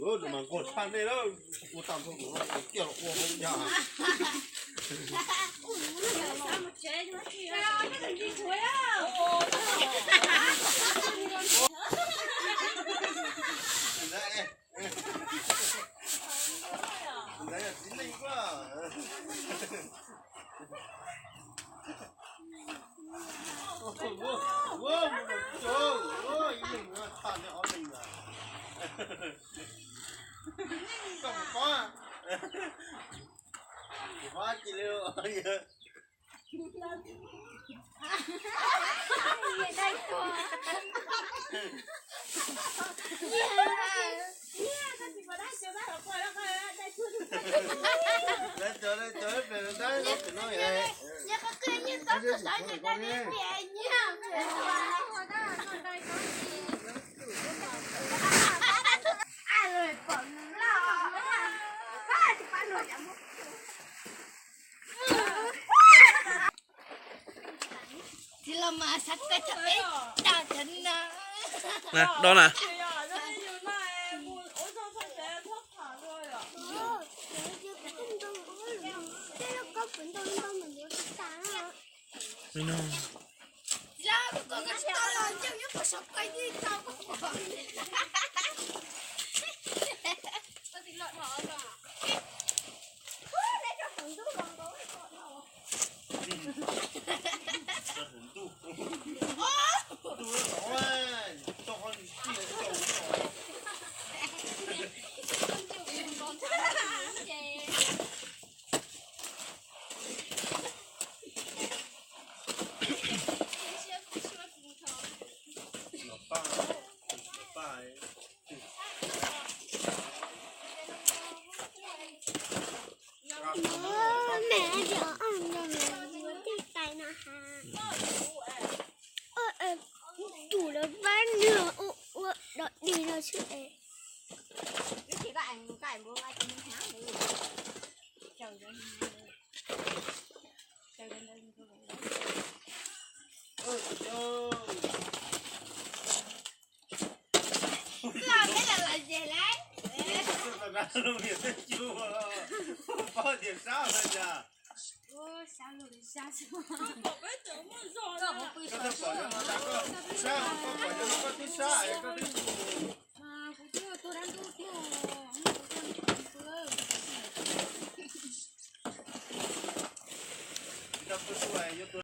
Mas nquag tshaj nej lawm, ua tag nrho kiag los ua hauv yas. Ntawd yog txiv neej koj. Ib leeg tshaj nej ob leeg lawm. Koj puas paub? Kuv paub ci li. Dai cov, dai cov, pem no, pem no. Txiv los mas xav peb thaum peb tag cov no. Do na. Mẹ, tus lawv pab nws ua ua dog dig no xwb es. Koj twb pom cov no tas koj sab, koj pom cov no koj twb sab es koj twb mus. Tsis tau tu su yuav tua